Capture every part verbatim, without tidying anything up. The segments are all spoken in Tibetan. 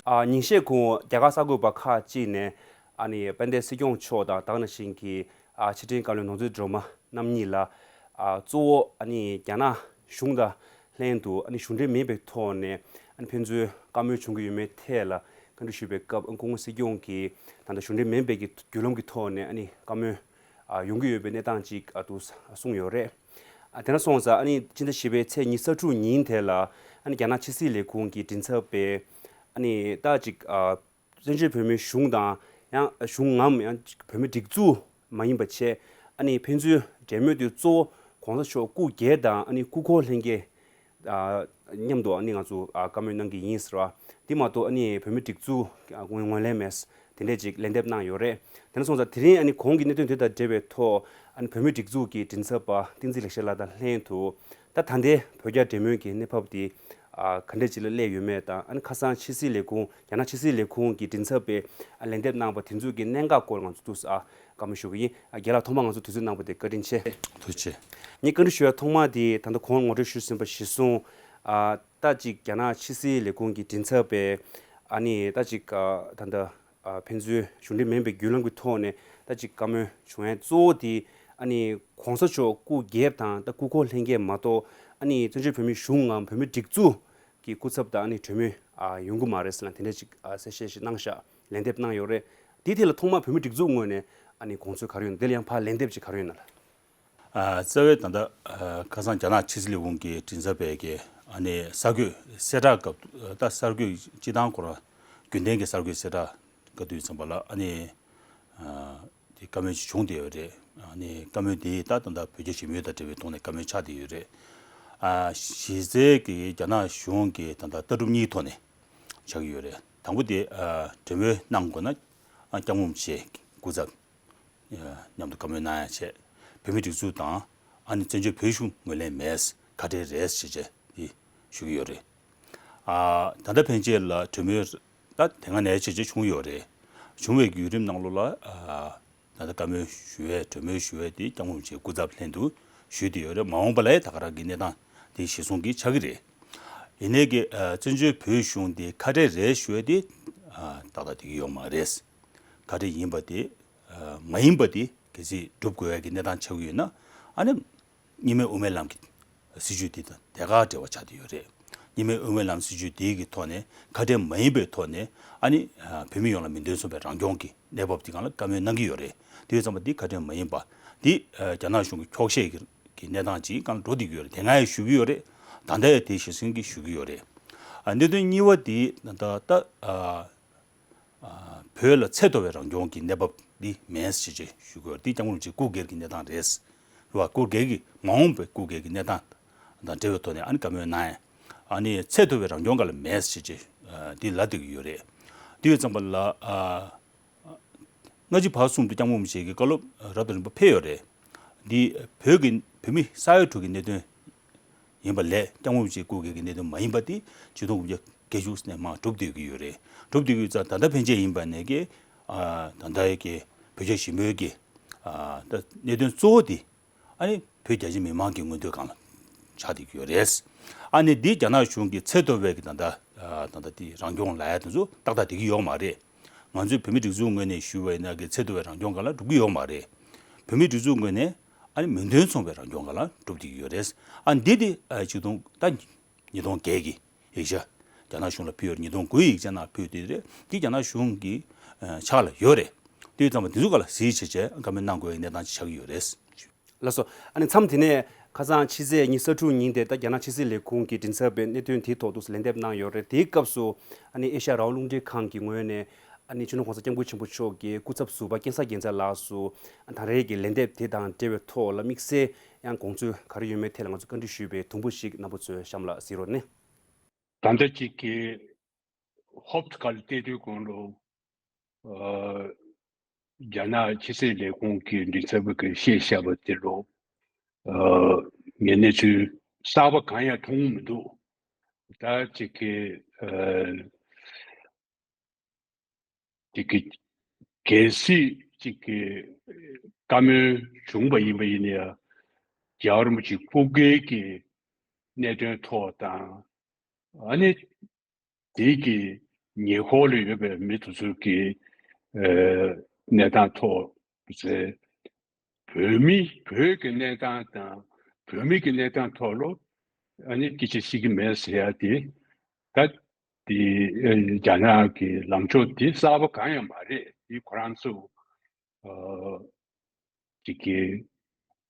ཨ་ཉིན་ཤས་གོང་རྒྱ་གར་གསར་འགོད་པ་ཁག་ཅིག་ནས་ཨ་ནི་དཔལ་ལྡན་སྲིད་སྐྱོང་མཆོག་དང་ད་ག་ནང་བཞིན་གྱི་ཨ་ཕྱི་དྲིལ་བཀའ་བློན་ནོར་འཛིན་སྒྲོལ་མ་རྣམ་གཉིས་ལ་ཨ་གཙོ་བོ་ཨ་ནི་རྒྱ་ནག་གཞུང་དང་ལྷན་དུ་ཨ་ནི་གཞུང་འབྲེལ་མིན་པའི་ཐོག་ནས་ཨ་ནི་ཕན་ཚུན་བཀའ་མོལ་བྱུང་གི་ཡོད་མེད་ཐད་ལ་བཀའ་འདྲི་ཞུས་པའི་སྐབས། ཨ་སྐུ་ངོ་སྲིད་སྐྱོང་གིས་ད་ལྟ་གཞུང་འབྲེལ་མིན་པའི་གི་བརྒྱུད་ལམ་གྱི་ཐོག་ནས་ཨ་ནི་བཀའ་མོལ་ཨ་ཡོང་གི་ཡོད་པའི་གནས་སྟངས་ཅིག་ཨ་འདུག་གསུངས་ཡོད་རེད། ཨ་དེ་འདྲ་སོང་ཙང་ཨ་ནི་ཕྱི་ཟླ་བཞི་པའི་ཚེས་ཉི་ཤུ་རྩ་དྲུག་ཉིན་དེ་ལ་ཨ་ནི་རྒྱ་ནག་ཕྱི་སྲིད་ལས་ཁུངས་ཀྱི་མགྲིན་ཚབ་པས་ཨ་ནི་ད་ཅིག་ཨ་བཙན་བྱོལ་བོད་མིའི་གཞུང་དང་ཡང་གཞུང་ངམ་ཡང་བོད་མི་སྒྲིག་འཛུགས་མ་ཡིན་པ་བྱས། ཨ་ནི་ཕན་ཚུན་འབྲེལ་མོལ་དེ་གཙོ་བོ་གོང་ས་མཆོག་སྐུ་སྒེར་དང་ཨ་ནི་སྐུ་འཁོར་ལྷན་རྒྱས་ཨ་མཉམ་དུ་ཨ་ནི་ང་ཚོ་ཨ་བཀའ་མོལ་གནང་གི་ཡིན་ཟེར་བ། དེ་མ་གཏོགས་ཨ་ནི་བོད་མི་སྒྲིག་འཛུགས་ཨ་ངོས་ངོས་ལེན་མེད་དེ་འདྲས་ཅིག་ལན་འདེབས་གནང་ཡོད་རེད། དེ་འདྲ་སོང་ཙང་དེ་རིང་ཨ་ནི་གོང་གི་གནད་དོན་དེ་དང་འབྲེལ་བའི་ཐོག་ཨ་ནི་བོད་མི་སྒྲིག་འཛུགས་ཀྱི་མགྲིན་ཚབ་པ་བསྟན་འཛིན་ལེགས་བཤད་ལགས་དང་ལྷན་དུ་ད་ད་ལྟའི་བོད་རྒྱ་འབྲེལ་མོལ་གྱི་གནས་བབ་དེ་ཨ་ག་འདྲས་ཅིག་ལ་སླེབས་ཡོད་མེད་དང་། ཨ་ནི་ཁ་སང་ཕྱི་སྲིད་ལས་ཁུངས་རྒྱ་ནག་ཕྱི་སྲིད་ལས་ཁུངས་ཀྱི་མགྲིན་ཚབ་པས་ཨ་ལན་འདེབས་གནང་བ་དེ་ཚོའི་གི་གནད་འགག་སྐོར་ང་ཚོ་ཏོག་ཙམ་ཨ་བཀའ་མོལ་ཞུ་གི་ཡིན། ཨ་རྒན་ལགས་ཐོག་མར་ང་ཚོ་དུས་ཚོད་གནང་བ་དེ་བཀའ་དྲིན་ཆེ། ཐུགས་རྗེ་ཆེ། ངས་བཀའ་འདྲི་ཞུ་བའི་ཐོག་མ་དེ་ད་ལྟ་གོང་ངོ་སྤྲོད་ཞུས་ཟིན་པ་གཞིར་བཟུང་ཨ་ད་ཅིག་རྒྱ་ནག་ཕྱི་སྲིད་ལས་ཁུངས་ཀྱི་མགྲིན་ཚབ་པས་ཨ་ནི་ད་ཅིག་ཨ་ད་ལྟ་ཨ་ཕན་ཚུན་གཞུང་འབྲེལ་མིན་པའི་བརྒྱུད་ལམ་གྱི་ཐོག་ནས་ད་ཅིག་བཀའ་མོལ་བྱུང་ཡས་གཙོ་བོ་དེ་ཨ་ནི་གོང་ས་མཆོག་སྐུ་སྒེར་དང་ད་སྐུ་འཁོར་ལྷན་རྒྱས་མ་གཏོགས་ཨ་ནི་བཙན་བྱོལ་བོད་མིའི་གཞུང་ངམ་བོད་མི་སྒྲིག་འཛུགས་ཀྱི་སྐུ་ཚབ་དང་ཨ་ནི་གྲོས་མོལ་ཨ་ཡོང་གི་མ་རེད་ཟེར་ན་དེ་འདྲ་ཅིག་ཨ་གསལ་བཤད་ཞིག་གནང་ཤག་ལན་འདེབས་གནང་ཡོད་རེད། དེའི་ཐད་ལ་ཐོག་མར་བོད་མི་སྒྲིག་འཛུགས་ངོས་ནས་ཨ་ནི་དགོངས་ཚུལ་ག་རེ་ཡོད་ན། དེ་ལ་ཡང་ཕར་ལན་འདེབས་ཅིག་ག་རེ་ཡོད་ན་ལ། ཨ་རྩ་བའི་ད་ལྟ་ཨ་ཁ་སང་རྒྱ་ནག་ཕྱི་སྲིད་ལས་ཁུངས་ཀྱི་མགྲིན་ཚབ་པས་ཀྱི་ཨ་ནི་གསར་འགོད་གསལ་བསྒྲགས་སྐབས་ད་གསར་འགོད་སྤྱི་བཏང་ཁོ་རང་རྒྱུན་ལྡན་གྱི་གསར་འགོད་གསལ་བསྒྲགས་སྐབས་དུས་ཙམ་པ་ལ་ཨ་ནི་ཨ་དེ་བཀའ་མོལ་ཅིག་བྱུང་བསྡད་ཡོད་རེད། ཨ་ནི་བཀའ་མོལ་དེ་ད་ད་ལྟ་བོད་རྒྱ་ཞི་མོལ་དང་འབྲེལ་བའི་ཐོག་ནས་བཀའ་མོལ་ཆགས་བསྡད་ཡོད་རེད། ཨ་གཞི་རྩའི་གི་རྒྱ་ནག་གཞུང་གི་ད་ལྟ་ལྟ་གྲུབ་གཉིས་ཐོག་ནས་ཆགས་ཀྱི་ཡོད་རེད། དང་པོ་དེ་ཨ་གྲོས་མོལ་གནང་དགོས་ན་ཨ་སྐྱབས་མགོན་རིན་པོ་ཆེ་སྐུ་ཚབ་མཉམ་དུ་བཀའ་མོལ་གནང་ཡ་བྱས། བོད་མི་སྒྲིག་འཛུགས་དང་ཨ་ནི་བཙན་བྱོལ་བོད་གཞུང་ངོས་ལེན་མེད། ཁ་བྲལ་རེད་ཟེར་བྱས་དེ་ཞུ་གི་ཡོད་རེད། ཨ་ད་ལྟ་ཕན་ཆད་ལ་གྲོས་མོལ་ད་དེ་སྔ་ནས་བྱས་བྱས་བྱུང་ཡོད་རེད། བྱུང་བའི་བརྒྱུད་རིམ་ནང་ལོགས་ལ་ཨ་ད་ལྟ་བཀའ་མོལ་ཞུ་བའི་གྲོས་མོལ་ཞུ་བའི་དེ་སྐྱབས་མགོན་རིན་པོ་ཆེ་སྐུ་ཚབ་ལྷན་དུ་ཞུས་བསྡད་ཡོད་རེད། མ་འོངས་པ་ལ་ད་ག་རང་གི་གནས་སྟངས་དེ་གཞིར་བཟུང་གིས་ཆགས་ཀྱི་རེད། ཡིན་ནའི་གི་ཨ་བཙན་བྱོལ་བོད་གཞུང་དེ་ཁ་བྲལ་རེད་ཞུ་བའི་དེ་ཨ་ཏག་ཏག་བསྡད་ཀྱི་ཡོད་མ་རེད། ཁ་བྲལ་ཡིན་པ་དེ་ཨ་མ་ཡིན་པ་དེ་གལ་སྲིད་སྒྲུབ་དགོས་ཡ་གི་གནས་སྟངས་ཆགས་ཀྱི་ཡོད་ན་ཨ་ནི་གཉིས་སྨན་དབུ་མའི་ལམ་གྱི་སྲིད་བྱུས་དེ་དང་དེ་ག་འབྲེལ་བ་ཆགས་བསྡད་ཡོད་རེད། གཉིས་སྨན་དབུ་མའི་ལམ་སྲིད་བྱུས་དེ་གི་ཐོག་ནས་ཁ་བྲལ་མ་ཡིན་པའི་ཐོག་ནས་ཨ་ནི་ཨ་བོད་མི་ཡོངས་ལ་མིང་དོན་མཚུངས་པའི་རང་སྐྱོང་གི་གནས་བབ་དེ་སྒང་ལ་བཀའ་མོལ་གནང་གི་ཡོད་རེད། དེ་ཡོད་ཙམ་པ་འདི་ཁ་བྲལ་མ་ཡིན་པ་འདི་ཨ་རྒྱ་ནག་གཞུང་གི་འཁྱོག་བཤད་ཀྱི་གི་གནས་སྟངས་ཅིག་སྒང་ལ་འགྲོ་བསྡད་ཀྱི་ཡོད་རེད། དེ་སྔ་ཡང་ཞུ་གི་ཡོད་རེད། ད་ལྟ་ཡང་དེ་གཞིར་བཟུང་གིས་ཞུ་གི་ཡོད་རེད། ཨ་གནད་དོན་གཉིས་པ་འདི་ད་ལྟ་ད་ཨ་ཨ་བོད་ལ་ཚད་མཐོ་བའི་རང་སྐྱོང་གི་གནས་བབ་འདི་མེད་ཟེར་བྱས་ཞུ་དགོས་འདི་སྐྱབས་མགོན་རིན་པོ་ཆེ་སྐུ་སྒེར་གྱི་གནས་སྟངས་རེད། རེད་བ། སྐུ་སྒེར་གྱི་མ་འོངས་པའི་སྐུ་སྒེར་གྱི་གནས་སྟངས་དང་འབྲེལ་བའི་ཐོག་ནས་ཨ་ནི་བཀའ་མོལ་གནང་ཡ། ཨ་ནི་ཚད་མཐོ་བའི་རང་སྐྱོང་སྒང་ལ་མེད་ཟེར་བྱས་ཨ་འདི་ལབ་བསྡད་ཀྱི་ཡོད་རེད། དེ་ཡོད་ཙམ་པ་ལ་ཨ་སྔ་ཕྱི་བར་གསུམ་དུ་སྐྱབས་མགོན་རིན་པོ་ཆེ་གིས་བཀའ་སློབ་རབ་དང་རིམ་པ་ཕེབས་ཡོད་རེད། འདི་བོད་ཀྱི་བོད་མི་ས་ཡ་དྲུག་གི་གནད་དོན་ཡིན་པ་ལས་སྐྱབས་མགོན་རིན་པོ་ཆེ་སྐུ་སྒེར་གྱི་གནད་དོན་མ་ཡིན་པ་དེ་ཆིག་སྟོང་དགུ་བརྒྱ་བརྒྱད་ཅུ་ནས་མར་གྲུབ་བསྡད་ཀྱི་ཡོད་རེད། གྲུབ་བསྡད་ཀྱི་ཡོད་ཙང་ད་ལྟ་ཕན་ཆད་ཡིན་པ་ནས་ཀྱི་ཨ་ད་ལྟ་ཡི་གི་བོད་རྒྱ་ཞི་མོལ་གྱི་ཨ་ད་གནད་དོན་གཙོ་བོ་དེ་ཨ་ནི་བོད་རྒྱ་ཆེ་མི་མང་གི་མངོན་འདོད་སྒང་ལ་ཆགས་བསྡད་ཀྱི་ཡོད་རེད། ཨ་ནི་འདི་རྒྱ་ནག་གཞུང་གི་ཚད་མཐོ་བའི་གི་ད་ལྟ་ཨ་ད་ལྟ་དེ་རང་སྐྱོང་ལབ་ཡ་དེ་ཚོ་ཏག་ཏག་བསྡད་ཀྱི་ཡོད་མ་རེད། ང་ཚོས་བོད་མི་སྒྲིག་འཛུགས་ངོས་ནས་ཞུས་པ་ཡིན་ན་གི་ཚད་མཐོ་བའི་རང་སྐྱོང་སྒང་ལ་འགྲོ་གི་ཡོད་མ་རེད། བོད་མི་སྒྲིག་འཛུགས་ངོས་ནས་ཨ་ནི་མིང་དོན་མཚུངས་པའི་རང་སྐྱོང་སྒང་ལ་འགྲོ་བསྡད་ཀྱི་ཡོད་རེད། ཨ་འདི་དེ་ཨ་ཆིག་སྟོང་ད་ཉིས་སྟོང་བརྒྱད་ཀྱི་ཡིག་ཆ་རྒྱ་ནག་གཞུང་ལ་ཕུལ་ཡོད་རེད། ཉིས་སྟོང་དགུའི་ཡིག་ཆ་ནང་ཕུལ་བསྡད་རེད། འདི་རྒྱ་ནག་གཞུང་གི་ཨ་ཕྱག་ལ་ཡོད་རེད། དེ་ཡོད་ཙམ་པ་འདི་ཚོ་སྒང་ལ་གཟིགས་བྱས་བྱས་བཀའ་མོལ་གནང་དགོས་ཡ་གནས་སྟངས་ཅིག་ཆགས་ཀྱི་ཡོད་རེད། ལགས་སོ། ཨ་ནི་མཚམས་དེ་ནས་ཁ་སང་ཕྱི་ཚེས་ཉི་ཤུ་རྩ་དྲུག་ཉིན་དེ་ད་རྒྱ་ནག་ཕྱི་སྲིད་ལས་ཁུངས་ཀྱི་མགྲིན་ཚབ་པས་གནད་དོན་དེའི་ཐོག་ཏུ་ལན་འདེབས་གནང་ཡོད་རེད། དེའི་སྐབས་སུ་ཨ་ནི་ཨེ་ཤ་ཡ་རང་དབང་རླུང་འཕྲིན་ཁང་གི་ངོས་ནས་ཨ་ནི་སྤྱི་ནོར་༸གོང་ས་༸སྐྱབས་མགོན་ཆེན་པོ་མཆོག་གི་སྐུ་ཚབ་ཟུར་པ་སྐལ་བཟང་རྒྱལ་མཚན་ལགས་སུ་ད་རེས་ཀྱི་ལན་འདེབས་དེ་དང་འབྲེལ་བའི་ཐོག་ལ་དམིགས་བསལ་ཡང་དགོངས་ཚུལ་ག་རེ་ཡོད་མེད་ཐད་ལ་ང་ཚོ་བཀའ་འདྲི་ཞུས་པའི་དུམ་བུ་ཞིག་རྣམ་པ་ཚོས་གཤམ་ལ་གཟིགས་རོགས་གནང་། ད་ལྟ་ཅིག་གི་ཧོབ་ཏེ་ག་ལ་བལྟས་དུས་གོང་ལོ། ཨ་རྒྱ་ནག་ཕྱི་སྲིད་ལས་ཁུངས་ཀྱི་མགྲིན་ཚབ་པ་གིས་བཤད་བཞག་པ་དེ་ལོ། ཨ་ངས་གནས་ཚུལ་གསར་པ་གང་ཡང་མཐོང་མི་འདུག་ད་ཅིག་གི་ཨ་ཅིག་གི་གལ་སྲིད་ཅིག་གི་བཀའ་མོལ་བྱུང་བ་ཡིན་པ་ཡིན་ན་ཡང་རྒྱལ་བ་རིན་པོ་ཆེ་སྐུ་སྒེར་གྱི་གནད་དོན་ཐོག་དང་། ཨ་ནི་དེ་གི་ ཉེ་འཁོར་ལ་ཡོད་པའི་མི་དེ་ཚོ་གི་ཨ་གནས་སྟངས་ཐོག་ཟེར། བོད་མི་བོད་ཀྱི་གནས་སྟངས་དང་བོད་མི་གི་གནས་སྟངས་ཐོག་ལ་ཨ་ནི་སྐད་ཆ་བཤད་ཀྱི་མེད་ཟེར་ཡ་དེ། ད་དེ་ཨ་རྒྱ་ནག་གི་ལངས་ཕྱོགས་དེ་གསར་པ་གང་ཡང་མ་རེད། དེ་ཁོ་རང་ཚོ་ཨ་ཅིག་གི་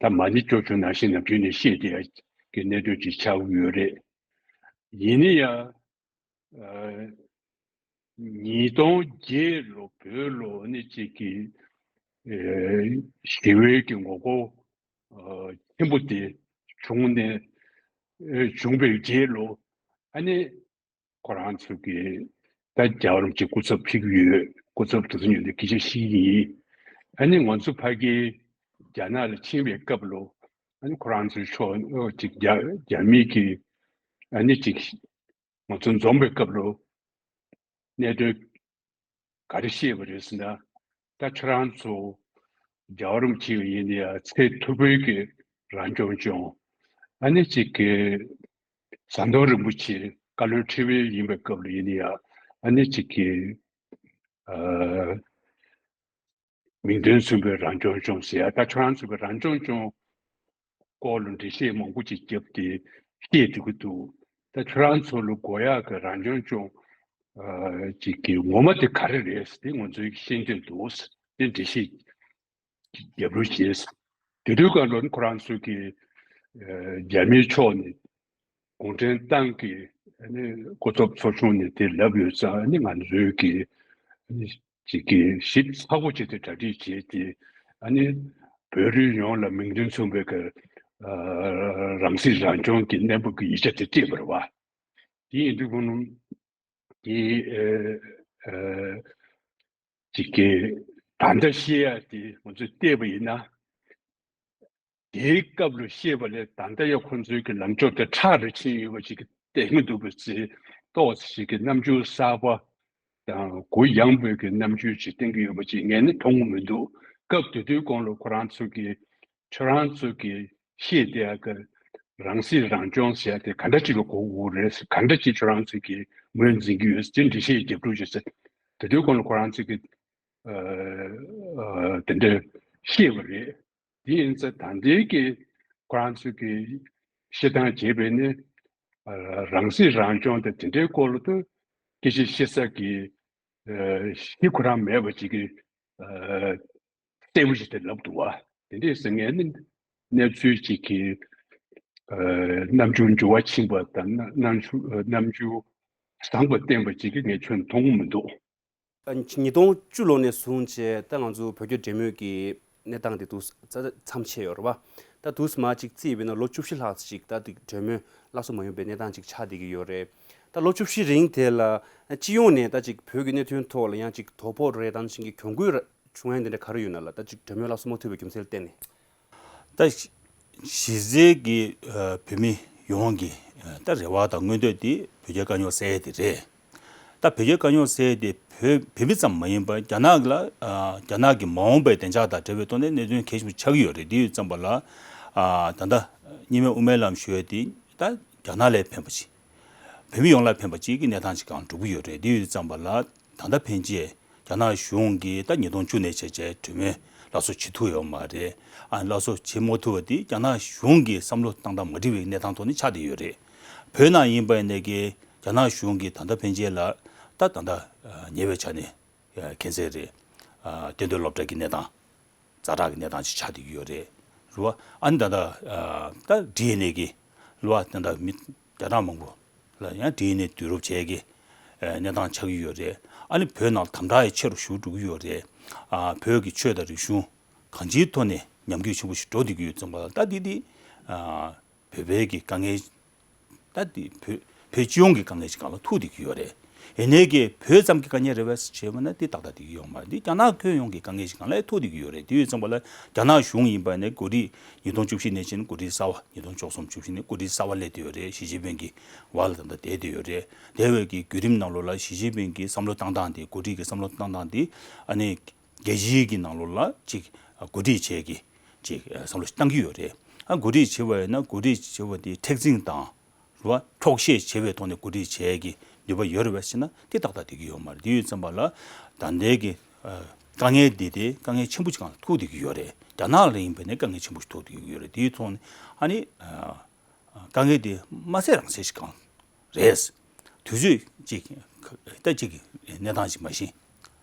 ད་མ་ཎི་སྐྱོར་བྱུང་ནང་བཞིན་ནམ་རྒྱུན་ནས་བཤད་བསྡད་ཡ་གི་གནད་དོན་ཅིག་ཆགས་ཀྱི་ཡོད་རེད། ཡིན་ན་ཡང་། ཨ་ཉིས་སྟོང་བརྒྱད་ལོ་བོད་ལ་ནི་གཅིག་གི་ཨ་ཞི་བའི་གི་ངོ་རྒོལ་ཨ་ཆེན་པོ་དེ་བྱུང་ནས་ཨ་བྱུང་བའི་རྗེས་ལ་ཨ་ནི་ཁོ་རང་ཚོ་གི་ད་རྒྱལ་བ་རིན་པོ་ཆེ་སྐུ་ཚབ་ཕེབས་ཀྱི་ཡོད། སྐུ་ཚབ་དེ་ཚོ་མཉམ་དུ་སྐད་ཆ་བཤད་ཀྱི་ཡིན། ཨ་ནི་ང་ཚོ་ཕ་གི་རྒྱ་ནག་ལ་ཕྱིན་པའི་སྐབས་ལ་ཨ་ནི་ཁོ་རང་ཚོའི་ཕྱོགས་ཨ་ཅིག་རྒྱ་རྒྱ་མི་གི་ཨ་ནི་ཅིག་ང་ཚོ་འཛོམས་པའི་སྐབས་ལ་གནད་དོན་ག་རེ་བཤད་པ་རེད་ཟེར་ན། ད་ཁྱོད་རང་ཚོ་རྒྱལ་བ་རིན་པོ་ཆེ་ཡིན་ན་ཡང་ཚད་མཐོ་པོའི་གི་རང་སྐྱོང་ལྗོངས། ཨ་ནི་གཅིག་གི་ཟམ་གདོང་རིན་པོ་ཆེ་བཀའ་བློན་ཁྲི་པ་ཡིན་པའི་སྐབས་ལ་ཡིན་ན་ཡང་ཨ་ནི་གཅིག་གི་ཨ་མིང་དོན་མཚུངས་པའི་རང་སྐྱོང་ལྗོངས་ཟེར་ཡ། ད་ཁྱོད་རང་ཚོ་གི་རང་སྐྱོང་ལྗོངས་སྐོར་ལ་འགྲེལ་བཤད་མང་པོ་ཅིག་བརྒྱབ་སྟེ་བཤད་བསྡད་ཀྱི་འདུག་ད་ཁྱོད་རང་ཚོ་ལ་དགོས་ཡག་གི་རང་སྐྱོང་ལྗོངས་ཨ་ཅིག་གི་ངོ་མ་དེ་ག་རེ་རེད་ཟེར་དེ་ང་ཚོས་ཤེས་འདོད་འདུག་དེ་འགྲེལ་བཤད་རྒྱབ་རོགས་བྱས། དེ་དུས་སྐབས་ལ་ཁོ་རང་ཚོས་ཀྱི་ཨ་རྒྱ་མིའི་ཕྱོགས་ནས་གུང་ཁྲན་ཏང་གི་ཨ་ནི་སྐུ་ཚབ་ཚོགས་ཆུང་ནས་དེ་ལབ་ཡོད་ཙང་། ཨ་ནི་ང་ཚོས་ཀྱི་ཨ་ནི་ཅིག་གི་ཞིབ་ཚགས་པོ་བྱས་ཏེ་གྲ་སྒྲིག་བྱས་ཏེ། ཨ་ནི་བོད་རིགས་ཡོངས་ལ་མིང་དོན་མཚུངས་པའི་གི་ཨ་རང་སྲིད་རང་སྐྱོང་གི་གནས་བབ་ཀྱི་ཡིག་ཆ་དེ་སྤྲད་པ་རེད་བ། དེ་ཡིན་དུས་ཁོང་གིས་ཨ་ཨ་ཅིག་གི་ད་ལྟ་བཤད་ཡ་དེ་ང་ཚོས་བལྟས་པ་ཡིན་ན། དེའི་སྐབས་ལ་བཤད་པ་ལས་ད་ལྟ་ཡང་ཁོང་ཚོའི་གི་ལངས་ཕྱོགས་དེ་ཁྲ་རུ་ཕྱིན་ཡོད་པ་ཞིག་གི་བསྟན་གྱི་འདུག་པ་ཚེ། ཏོག་ཙམ་ཞིག་གི་རྣམ་འགྱུར་གསར་པ་དང་གུ་ཡངས་པོའི་གི་རྣམ་འགྱུར་ཅིག་བསྟན་གྱི་ཡོད་པ་ཅིག་ངས་ནི་མཐོང་གི་མི་འདུག་སྐབས་དེ་དུས་གོང་ལ་ཁོ་རང་ཚོ་གི་ཁྱོད་རང་ཚོ་གི་བཤད་བསྡད་ཡ་གི་རང་སྲིད་རང་སྐྱོང་ཟེར་ཡ་དེ་ག་འདྲ་ཅིག་ལ་གོ་དགོས་རེད། ག་འདྲ་ཅིག་ཁྱོད་རང་ཚོ་གི་ངོས་འཛིན་གྱི་ཡོད་ཟེར་འགྲེལ་བཤད་རྒྱབ་རོགས་བྱེད་ཟེར། དེ་དུས་གོང་ལ་ཁོ་རང་ཚོ་གི་ཨ་ཨ་དེ་འདྲ་བཤད་པ་རེད། དེ་ཡིན་ཙང་ད་ལྟའི་གི་ཁོ་རང་ཚོས་ཀྱི་བཤད་སྟངས་བྱས་པས་ནི་ཨ་རང་སྲིད་རང་སྐྱོང་དེ་དེ་འདྲའི་སྐོར་ལ་ཏུ་སྐད་ཆ་བཤད་ས་གི་ཨ་གཞི་ཁོ་རང་མེད་པ་ཅིག་གི་ཨ་གསལ་པོ་ཞིག་དེ་ལབ་འདུག་བ། དེ་འདྲས་ཟེར་ངས་ནི་གནས་ཚུལ་ཅིག་གི་ཨ་རྣམ་འགྱུར་འགྱུར་བ་ཕྱིན་པ་དང་རྣམ་འགྱུར་རྣམ་འགྱུར་བཟང་པོ་བསྟན་པ་ཅིག་གི་ངས་ཁྱོན་མཐོང་གི་མི་འདུག་ཉིས་སྟོང་བཅུ་ལོ་ནས་བཟུང་བྱས་ད་ང་ཚོ་བོད་རྒྱ་འབྲེལ་མོལ་གྱི་གནས་སྟངས་དེ་འདུག་མཚམས་ཆད་ཡོད་རེད་བ། ད་འདུག་མ་ཅིག་རྩིས་པས་ན་ལོ་བཅུ་བཞི་ལྷག་ཅིག་ད་འདི་འབྲེལ་མོལ་སླར་གསོ་མ་ཡོང་པའི་གནས་སྟངས་ཅིག་ཆགས་བསྡད་ཀྱི་ཡོད་རེད། ད་ལོ་བཅུ་བཞི་རིང་དེ་ལ་སྤྱི་ཡོངས་ནས་ད་ཅིག་བོད་ཀྱི་གནད་དོན་ཐོག་ལ་ཡང་ཅིག་དོ་ཕོག་རེད་དང་ཅིག་གི་གྱོང་གུད་བྱུང་ཡ་འདི་འདྲ་ག་རེ་ཡོད་ན་ལ་ད་ཅིག་འབྲེལ་མོལ་སླར་གསོ་མ་ཐུབ་པའི་རྒྱུ་མཚན་ལ་བརྟེན་ནས། ད་གཞི་རྩའི་གི་ཨ་བོད་མི་ཡོངས་ཀྱི་ཨ་ད་རེ་བ་དང་མངོན་འདོད་དེ་བོད་རྒྱའི་དཀའ་རྙོག་སེལ་ཡས་དེ་རེད། ད་བོད་རྒྱའི་དཀའ་རྙོག་སེལ་ཡས་དེ་བོད་བོད་མི་ཙམ་མ་ཡིན་པར་རྒྱ་ནག་ལ་ཨ་རྒྱ་ནག་གི་མ་འོངས་པའི་བདེ་འཇགས་དང་འབྲེལ་བའི་ཐོག་ནས་གནད་དོན་གལ་ཆེན་པོ་ཆགས་ཀྱི་ཡོད་རེད། དེ་ཡོད་ཙམ་པ་ལ་ཨ་ད་ལྟ་གཉིས་སྨན་དབུ་མའི་ལམ་ཞུ་ཡས་དེ་ད་རྒྱ་ནག་ལ་ཕན་པ་ཅིག་བོད་མི་ཡོངས་ལ་ཕན་པ་ཅིག་གི་གནས་སྟངས་ཅིག་སྒང་འགྲོ་གི་ཡོད་རེད། དེ་ཡོད་ཙམ་པ་ལ་ད་ལྟ་ཕན་ཆད་རྒྱ་ནག་གཞུང་གིས་ད་ཉིས་སྟོང་བཅུ་ནས་བྱས་བྱས་གྲོས་མོལ་སླར་གསོ་བྱེད་ཐུབ་ཡོད་མ་རེད། ཨ་སླར་གསོ་བྱེད་མ་ཐུབ་པ་དེ་རྒྱ་ནག་གཞུང་གི་བསམ་བློ་བཏང་སྟངས་མ་འགྲིག་པའི་གནས་སྟངས་ཐོག་ནས་ཆགས་བསྡད་ཡོད་རེད། བོད་ནང་ཡིན་པ་ཡིན་ནའི་གི་རྒྱ་ནག་གཞུང་གིས་ད་ལྟ་ཕན་ཆད་ལ་ད་ད་ལྟ་ཉེ་བའི་ཆར་ནས་མཁྱེན་གསལ་རེད། ཨ་གཏན་སྡོད་སློབ་གྲྭ་གི་གནས་སྟངས། ཛ་དྲག་གི་གནས་སྟངས་ཅིག་ཆགས་བསྡད་ཀྱི་ཡོད་རེད། རེད་བ། ཨ་ནི་ད་ལྟ་ཨ་ད་ཌི་ཨེན་ཨེ་གི་རེད་བ། ད་ལྟ་མི་བརྒྱ་ཕྲག་མང་པོ་ལ་ཡང་ཌི་ཨེན་ཨེ་བསྡུ་རུབ་བྱས་ཀྱི་ཨ་གནས་སྟངས་ཆགས་ཀྱི་ཡོད་རེད། ཨ་ནི་བོད་ནང་དམ་དྲག་ཡང་ཆེ་རུ་ཞུགས་འགྲོ་གི་ཡོད་རེད། ཨ་བོད་ཀྱི་ཆོས་དང་རིག་གཞུང་གང་ཅིའི་ཐོག་ནས་ཉམས་རྒུད་ཆེན་པོ་ཞིག་འགྲོ་བསྡད་ཀྱི་ཡོད་ཙང་། ད་འདི་འདི་ཨ་བོད་པའི་གི་དཀའ་ངལ། ད་འདི་བོད་བོད་སྤྱི་ཡོངས་ཀྱི་དཀའ་ངལ་ཞིག་སྒང་ལ་ཐུག་བསྡད་ཀྱི་ཡོད་རེད། ཡིན་ནའི་གི་བོད་ཙམ་གྱི་དཀའ་ངལ་རེད་པས་ཟེར་བྱས་པ་ན་དེ་ཏག་ཏག་བསྡད་ཀྱི་ཡོད་མ་རེད། འདི་རྒྱ་ནག་ཁྱོན་ཡོངས་ཀྱི་དཀའ་ངལ་ཞིག་སྒང་ལ་ཐུག་བསྡད་ཀྱི་ཡོད་རེད། དེ་ཡོད་ཙམ་པ་ལ་རྒྱ་ནག་གཞུང་ཡིན་པ་ནས་འགོ་ཁྲིད་ཉིས་སྟོང་བཅུ་བཞི་ནས་བྱས་ནས་འགོ་ཁྲིད་གསར་པ། ཉིས་སྟོང་བཅུ་གསུམ་བཅུ་བཞི་ནས་འགོ་ཁྲིད་གསར་པ་སླེབས་བསྡད་ཡོད་རེད། ཞི་ཅིན་ཕིང་གི་བར་ལ་ད་ལྟ་བསྡད་བསྡད་ཡོད་རེད། དེ་བས་ཀྱི་བརྒྱུད་རིམ་ནང་ལོགས་ལ་ཞི་ཅིན་ཕིང་གི་བསམ་བློ་བཏང་སྟངས་དེ། འགོ་ཁྲིད་ཀྱི་བསམ་བློ་བཏང་སྟངས་དེ་ཨ་ནི་རྒྱལ་སྤྱིའི་གི་ནང་ལོགས་ལ་ཅིག་འགོ་ཁྲིད་བྱས་ཀྱི་ཅིག་བསམ་བློ་ཞིག་བཏང་གི་ཡོད་རེད། ཨ་འགོ་ཁྲིད་བྱེད་པ་ཡིན་ན་འགོ་ཁྲིད་བྱེད་པ་དེ་མཁྲེགས་འཛིན་དང་། རེད་བ། འཁྱོག་བཤད་བྱེད་པའི་ཐོག་ནས་འགོ་ཁྲིད་བྱས་ཀྱི་ ནུས་པ་ཡོད་རེད་པས་ཟེར་ན་དེ་ཏག་ཏག་བསྡད་ཀྱི་ཡོད་མ་རེད། དེ་ཡོད་ཙམ་པ་ལ་ད་ལྟའི་གི་ཨ་དཀའ་ངལ་འདི་དེ་དཀའ་ངལ་ཆེན་པོ་ཅིག་སྒང་ལ་ཐུག་བསྡད་ཀྱི་ཡོད་རེད། རྒྱ་ནག་ལ་ཡིན་པ་ནས་དཀའ་ངལ་ཆེན་པོ་ཞིག་ཐུག་བསྡད་ཀྱི་ཡོད་རེད། དེའི་ཐོག་ནས་ཨ་ནི་ཨ་དཀའ་ངལ་འདི་མ་སེལ་རང་སེལ་ཞིག་སྒང་རེད། དུས་ཚོད་ཅིག་ད་ཅིག་གི་གནས་སྟངས་ཤིག་མ་གཞི་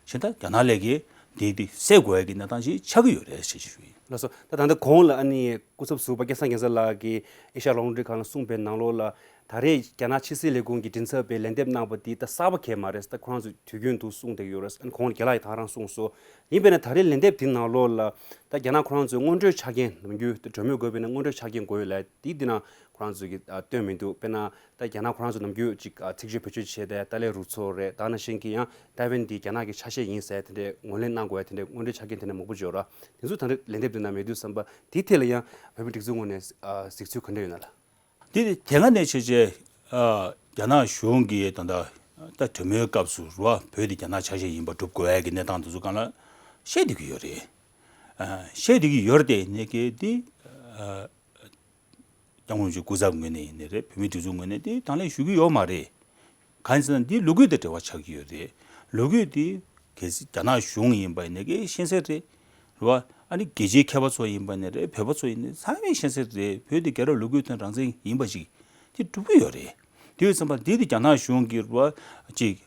གཞན་དག་རྒྱ་ནག་ལས་ཀའི་འདི་འདི་སེལ་དགོས་ཡ་གི་གནས་སྟངས་ཤིག་ཆགས་ཀྱི་ཡོད་རེད་ཞེས་ཞུ་ཡིན། ལགས་སོ། ད་ད་ལྟ་གོང་ལ་ཨ་ནི་སྐུ་ཚབ་ཟུར་པ་སྐལ་བཟང་རྒྱལ་མཚན་ལགས་ཀྱིས་ཨེ་ཤ་ཡ་ལྷོ་ངོས་དྲུག་ཁང་ལ་གསུངས་པའི་ནང་ལོགས་ལ་ད་རེས་རྒྱ་ནག་ཕྱི་སྲིད་ལས་ཁུངས་ཀྱི་མགྲིན་ཚབ་པས་ལན་འདེབས་གནང་བ་འདི་ད་གསར་པ་གང་ཡང་མ་རེད། ད་ཁོ་རང་ཚོས་དུས་རྒྱུན་དུ་གསུངས་བསྡད་ཡོད་རེད། ཨ་ནི་གོང་ལ་རྒན་ལགས་ཀྱིས་ད་ག་རང་གསུངས་སོང་། ཡིན་པས་ན་ད་རེས་ལན་འདེབས་འདི་ནང་ལོགས་ལ་ད་རྒྱ་ནག་ཁོ་རང་ཚོས་སྔོན་འགྲོའི་ཆ་རྐྱེན་ནམ་རྒྱུན་ད་གྲོས་མོལ་དགོས་པས་ན་སྔོན་འགྲོའི་ཆ་རྐྱེན་དགོས་ཡོད་ལབ་འདི་འདི་ནང་ཁོ་རང་ཚོས་ཀྱིས་ཨ་བཏོན་མི་འདུག་དཔེར་ན་ད་རྒྱ་ནག་ཁོ་རང་ཚོ་ནམ་རྒྱུན་ཅིག་ཨ་ཚིག་བརྗོད་བེད་སྤྱོད་བྱས་ཏེ་ཏཱ་ལའི་རུ་ཚོགས་རེད། ད་ནང་བཞིན་གྱི་ཡང་ཏའེ་ཝན་འདི་རྒྱ་ནག་གི་ཆ་ཤས་ཡིན་ཟེར་དེ་འདྲའི་ངོས་ལེན་གནང་དགོས་ཡ་དེ་འདྲའི་སྔོན་འགྲོའི་ཆ་རྐྱེན་དེ་འདྲ་མང་པོ་འབྱོར་ར། དེ་ཚོ་ད་ལྟ་ལན་འདེབས་དེ་ན་མེད་དུས་ཙམ་པ་དེའི་ཐད་ལ་ཡང་བོད་མི་སྒྲིག་འཛུགས་ངོས་ནས་ཨ་གཟིགས་ཚུལ་ག་འདྲ་ཡོད་ན་ལགས། དེ་དེ་སྔ་ནས་བྱས་རྗེས་ཨ་རྒྱ་ནག་གཞུང་གིས་ད་ལྟ་ད་གྲོས་མོལ་སྐབས་སུ་རུ་བ་བོད་དེ་རྒྱ་ནག་ཆ་ཤས་ཡིན་པ་སྒྲུབ་དགོས་ཡ་གི་གནས་སྟངས་དེ་ཚོ་སྒང་ལ་བཤད་བསྡད་ཀྱི་ཡོད་རེད། ཨ་བཤད་བསྡད་ཀྱི་ཡོད་རེད་དེ་ནས་གལ་ཏེ་ཨ། སྐྱབས་མགོན་ཆེན་སྐུ་ཚབ་ངོས་ནས་ཡིན་ནའི་རེད། བོད་མིའི་སྒྲིག་འཛུགས་ངོས་ནས་དེ་དང་ལེན་ཞུ་གི་ཡོད་མ་རེད། གང་ཡིན་ཟེར་ན་འདི་ལོ་རྒྱུས་དང་འབྲེལ་བ་ཆགས་ཀྱི་ཡོད་རེད། ལོ་རྒྱུས་དེ་གལ་སྲིད་རྒྱ་ནག་གཞུང་ཡིན་པ་ཡིན་ནའི་གི་ཤེས་གསལ་རེད། རེད་བ། ཨ་ནི་རྒྱལ་སྤྱིའི་མཁས་པ་ཚོ་ཡིན་པ་ནས་རེད། བོད་པ་ཚོ་ཡིན་ནའི་ཚང་མས་ཤེས་གསལ་རེད། བོད་དེ་རྒྱལ་རབས་ལོ་རྒྱུས་དང་རང་བཙན་ཡིན་པ་ཞིག་དེ་སྒྲུབ་ཀྱི་ཡོད་རེད། དེ་ཡོད་ཙམ་པ་འདི་དེ་རྒྱ་ནག་གཞུང་གི་རེད་བ་ཅིག་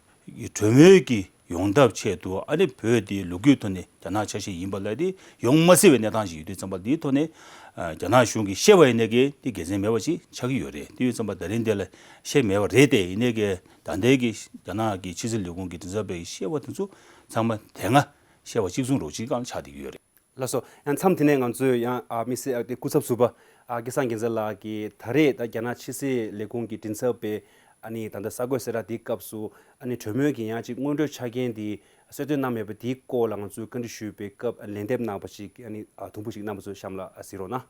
གྲོས་མོལ་གྱི་ཡོང་ཐབས་ཆེད་དུ་ཨ་ནི་བོད་དེ་ལོ་རྒྱུས་ཐོག་ནས་རྒྱ་ནག་ཆ་ཤས་ཡིན་པ་ལ་དེ་ཡོང་མ་སྲིད་པའི་གནས་སྟངས་ཤིག་ཡོད་དུས་ཙམ་པ་འདིའི་ཐོག་ནས་ཨ་རྒྱ་ནག་གཞུང་གིས་བཤད་པ་ཡིན་ནའི་གི་དེ་དགེ་མཚན་མེད་པ་ཞིག་ཆགས་ཀྱི་ཡོད་རེད། དེ་ཡོད་ཙམ་པ་ད་རིང་འདི་ལ་བཤད་མེད་པ་རེད་དེ། ཡིན་ནའི་གི་ད་ལྟའི་གི་རྒྱ་ནག་གི་ཕྱི་སྲིད་ལས་ཁུངས་ཀྱི་མགྲིན་ཚབ་པས་བཤད་པ་དེ་ཚོ་ཚང་མ་དེ་སྔ་བཤད་པ་གཅིག་མཚུངས་རོགས་གཅིག་སྒང་ལ་ཆགས་བསྡད་ཀྱི་ཡོད་རེད། ལགས་སོ། ཡང་མཚམས་དེ་ནས་ང་ཚོས་ཡང་ཨ་དམིགས་བསལ་ཨ་དེ་སྐུ་ཚབ་ཟུར་པ་ཨ་སྐལ་བཟང་རྒྱལ་མཚན་ལགས་ཀྱིས་ད་རེས་ད་རྒྱ་ནག་ཕྱི་སྲིད་ལས་ཁུངས་ཀྱི་མགྲིན་ཚབ་པས་ཨ་ནི་ད་ལྟ་གསར་འགོད་གསལ་བསྒྲགས་དེའི་སྐབས་སུ་ཨ་ནི་གྲོས་མོལ་གྱི་ཡང་ཅིག་སྔོན་འགྲོའི་ཆ་རྐྱེན་དེ་གསལ་སྟོན་གནང་མེད་པ་དེའི་སྐོར་ལ་ང་ཚོས་བཀའ་འདྲི་ཞུས་པའི་སྐབས་ལན་འདེབས་གནང་བ་ཞིག་ཨ་ནི་ཨ་དུམ་བུ་ཞིག་རྣམ་པ་ཚོས་གཤམ་ལ་ཨ་གཟིགས་རོགས་གནང་།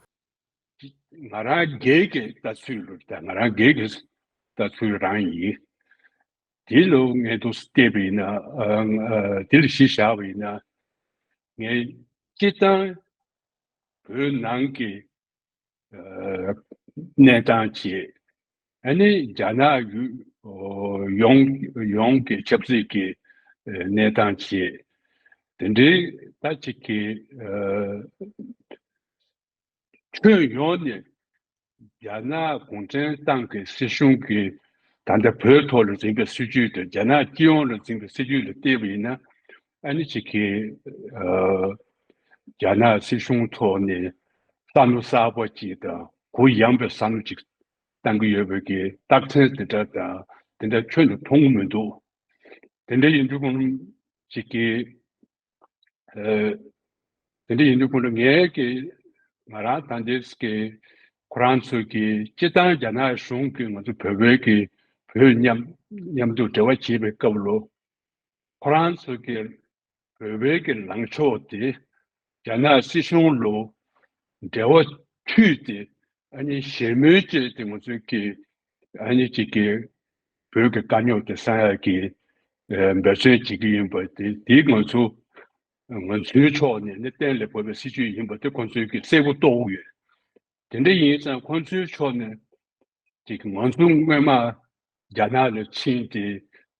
ང་རང་སྒེར་གྱི་ལྟ་ཚུལ་ལ་ད་ང་རང་སྒེར་གྱི་ལྟ་ཚུལ་རང་ཡིན། དེ་ལ་ངས་འདུག་སེ་བལྟས་པ་ཡིན་ན་ཨ་ཨ་དེ་ལ་གཞི་བཞག་པ་ཡིན་ན་ངས་སྤྱིར་བཏང་བོད་ནང་གི་ཨ་གནས་སྟངས་བྱས། ཨ་ནི་རྒྱ་ནག་ཡུལ་ཨོ་ཡོངས་ཡོངས་ཀྱི་ཆབ་སྲིད་ཀྱི་ཨ་གནས་སྟངས་བྱས། དེ་འདྲའི་ད་ཅིག་གི་ཨ་ཁྱོན་ཡོངས་ནས་རྒྱ་ནག་གུང་ཁྲན་ཏང་གི་སྲིད་གཞུང་གིས་ད་ལྟ་བོད་ཐོག་ལ་འཛིན་པའི་སྲིད་ཇུས་དང་རྒྱ་ནག་སྤྱི་ཡོངས་ལ་འཛིན་པའི་སྲིད་ཇུས་ལ་བལྟས་པ་ཡིན་ན། ཨ་ནི་ཅིག་གི་ཨ་རྒྱ་ནག་སྲིད་གཞུང་ཐོག་ནས་བསམ་བློ་གསར་པ་ཅིག་དང་གུ་ཡངས་པའི་བསམ་བློ་ཅིག་བཏང་གི་ཡོད་པའི་གི་རྟགས་མཚན་དེ་འདྲ་དང་དེ་འདྲ་ཁྱོན་ནས་མཐོང་གི་མི་འདུག་དེ་འདྲ་ཡིན་དུས་ཁོང་ཅིག་གི་ཨ་དེ་འདྲ་ཡིན་དུས་ཁོང་ཚོ་ངས་ཀྱི་ང་རང་ད་འདི་ཀྱི་ཁོ་རང་ཚོ་གི་སྤྱིར་བཏང་རྒྱ་ནག་གཞུང་གིས་ང་ཚོ་བོད་པའི་གི་བོད་མཉམ་མཉམ་དུ་འབྲེལ་བ་བྱེད་པའི་སྐབས་ལ་ཁོ་རང་ཚོ་གི་བོད་པའི་གི་ལངས་ཕྱོགས་དེ་རྒྱ་ནག་སྲིད་གཞུང་ལ་འབྲེལ་བ་མཐུད་དེ་ཨ་ནི་ཞལ་མོལ་བྱས་ཏེ་ང་ཚོའི་གི་ཨ་ནི་ཅིག་གི་བོད་ཀྱི་དཀའ་རྙོག་དེ་སེལ་ཡག་གི་ཨ་འབད་བརྩོན་བྱེད་ཀྱི་ཡིན་པ་དེ་དེ་ང་ཚོ་ང་ཚོའི་ཕྱོགས་ནས་ནི་གཏན་ལ་ཕབ་པའི་སྲིད་ཇུས་ཡིན་པ་དེ་ཁོང་ཚོས་ཀྱི་གསལ་པོ་རྟོགས་ཡོད། དེ་འདྲ་ཡིན་ཙང་ཁོང་ཚོའི་ཕྱོགས་ནས་ཅིག་ང་ཚོ་སྔོན་མ་རྒྱ་ནག་ལ་ཕྱིན་ཏེ་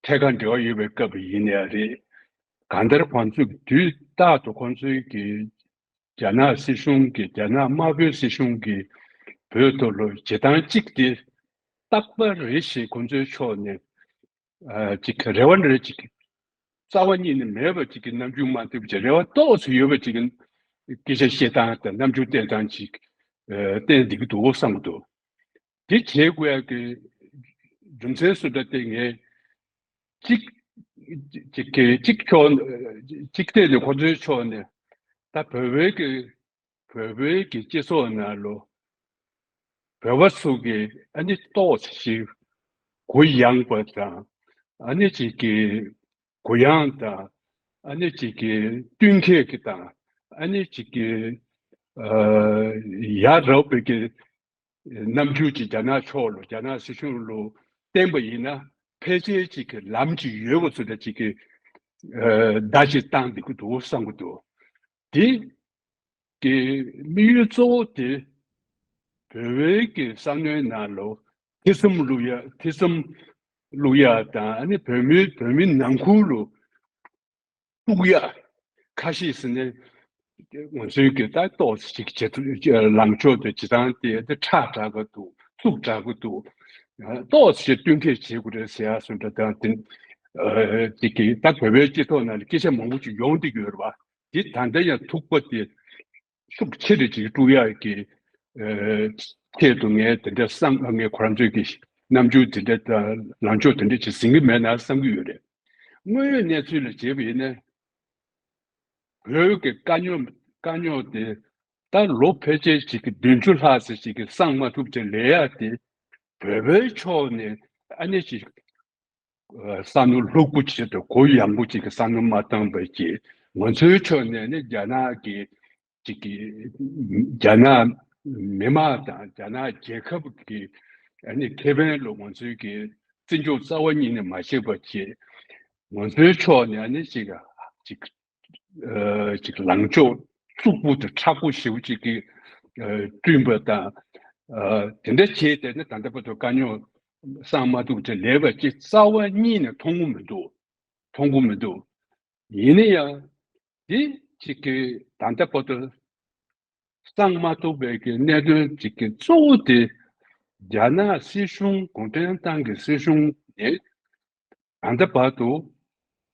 ཐད་ཀར་འབྲེལ་བ་ཡོད་པའི་སྐབས་ཡིན་ནའི་རེད། གང་ལྟར་ཁོང་ཚོས་དུས་རྟག་ཏུ་ཁོང་ཚོའི་གི་རྒྱ་ནག་སྲིད་གཞུང་གི་རྒྱ་ནག་དམར་པོའི་སྲིད་གཞུང་གི་བོད་ཐོག་ལ་བྱེད་སྟངས་གཅིག་དེ་རྟག་པར་རེ་ཞིག་ཁོང་ཚོའི་ཕྱོགས་ནས་ཨ་ཅིག་རེ་བ་འདྲ་ཅིག་རྩ་བ་ཉིད་ནས་མེད་པ་ཅིག་གི་རྣམ་འགྱུར་མ་ཐེབས་ཀྱི་རེ་བ་ཏོག་ཙམ་ཡོད་པ་ཅིག་གི་སྐད་ཆ་བཤད་སྟངས་དང་རྣམ་འགྱུར་བསྟན་སྟངས་ཅིག་ཨ་བསྟན་བསྡད་ཀྱི་འདུག་བསམ་གྱི་འདུག་དེ་བྱེད་དགོས་ཡག་གི་རྒྱུ་མཚན་སུ་འདྲ་དེ་ངས་གཅིག་གཅིག་གི་གཅིག་ཕྱོགས་གཅིག་ཐད་ནས་ཁོ་ཚོའི་ཕྱོགས་ནས་ད་བོད་པའི་གི་བོད་པའི་གི་སྤྱི་ཚོགས་ནང་ལོ་བོད་པ་ཚོ་གི་ཨ་ནི་ཏོག་ཙམ་ཞིག་གུ་ཡངས་པ་དང་ཨ་ནི་ཅིག་གི་གུ་ཡངས་དང་ཨ་ནི་ཅིག་གི་བསྟུན་མཁས་ཀྱི་དང་ཨ་ནི་ཅིག་གི་ཨ་ཡ་རབས་པའི་གི་རྣམ་འགྱུར་གྱིས་རྒྱ་ནག་ཕྱོགས་ལ་རྒྱ་ནག་སྲིད་གཞུང་ལ་བསྟན་པ་ཡིན་ན་ཕལ་ཆེར་ཅིག་གི་ལམ་ཅིག་ཡོད་པ་ཚོ་འདྲ་ཅིག་གི་ཨ་བརྡ་ཅིག་བཏང་བསྡད་ཀྱི་འདུག་བསམ་གྱི་འདུག་དེ་གི་དམིགས་ཡུལ་གཙོ་བོ་དེ་བོད་པའི་གི་བསམ་བློའི་ནང་ལ་ཐེ་ཚོམ་བླུག་ཡ་ཐེ་ཚོམ་ བླུག་ཡག་དང་ཨ་ནི་བོད་མིའི་བོད་མི་ནང་ཁུལ་ལ་གཏུག་ཡག་ཁ་ཤས་ཟེར་ནས་ང་ཚོའི་གི་ད་ཏོག་ཙམ་ཅིག་བྱེད་ཐུབ། ལངས་ཕྱོགས་དེ་བྱེད་སྟངས་དེ་དེ་ཁྲ་དྲག་གི་འདུག་རྩུབ་དྲག་གི་འདུག་ཏོག་ཙམ་བསྟུན་མཁས་བྱེད་དགོས་རེད་ཟེར་ཡག་སོགས་འདྲ་དང་དེ་ཅིག་གི་ད་བོད་པའི་སྤྱི་ཚོགས་ནང་ལ་སྐད་ཆ་མང་པོ་ཅིག་ཡོང་བསྡད་ཀྱི་ཡོད་རེད་བ། དེ་ད་ལྟ་ཡང་ཐུག་པ་དེ་ཤུགས་ཆེ་རུ་ཅིག་དཀྲུག་ཡག་གི་ཨ་ཆེད་དུ་ངས་དེ་འདྲ་བསམ། ངས་ཁོ་རང་ཚོའི་གི་རྣམ་འགྱུར་དེ་འདྲ་དང་ལངས་ཕྱོགས་དེ་འདྲ་ཅིག་ཟིན་གྱི་མེད་ན་བསམ་གྱི་ཡོད་རེད། དངོས་ཡོད་གནས་ཚུལ་ལ་བྱས་པ་ཡིན་ན་བོད་ཀྱི་དཀའ་རྙོག་དཀའ་རྙོག་དེ་ད་ལོ་ཕལ་ཆེར་ཅིག་གི་བདུན་ཅུ་ལྷག་ཙམ་ཅིག་གི་བསང་མ་ཐུབ་ཅིག་ལས་ཡག་དེ་བོད་པའི་ཕྱོགས་ནས་ཨ་ནི་ཅིག་བསམ་བློ་ལྷུག་པོ་བྱས་ཏེ་གུ་ཡངས་པོ་ཅིག་གི་བསམ་བློ་མ་བཏང་བ་ཅིག་ང་ཚོའི་ཕྱོགས་ནས་ནི་རྒྱ་ནག་གི་ཅིག་གི་རྒྱ་ནག་མི་དམངས་དང་རྒྱ་ནག་རྒྱལ་ཁབ་ཀྱི་ཨ་ནི་ཁེ་ཕན་ལ་ང་ཚོའི་གི་བརྩི་འཇོག་རྩ་བ་ཉིད་ནས་མ་བྱས་པ་བྱས། ང་ཚོའི་ཕྱོགས་ནས་ཨ་ནི་ཅིག་ཅིག་ཨ་ཅིག་ལངས་ཕྱོགས་རྩུབ་པོ་དང་མཁྲེགས་པོ་ཞེ་པོ་ཅིག་གི་ཨ་བསྐྲུན་པ་དང་། ཨ་དེ་འདྲ་བྱས་ཏེ་ནི་ད་ལྟ་བར་དུ་དཀའ་རྙོག་བསང་མ་ཐུབ་ཅིག་ལས་པ་ཅིག་རྩ་བ་ཉིད་ནས་མཐོང་གི་མི་འདུག་མཐོང་གི་མི་འདུག་ཡིན་ན་ཡང་དེ་ཅིག་གི་ད་ལྟ་བར་དུ་བསང་མ་ཐུབ་པའི་གི་གནད་དོན་ཅིག་གི་གཙོ་བོ་དེ་རྒྱ་ནག་སྲིད་གཞུང་། གུང་ཁྲན་ཏང་གི་སྲིད་གཞུང་ནས་ད་ལྟ་བར་དུ་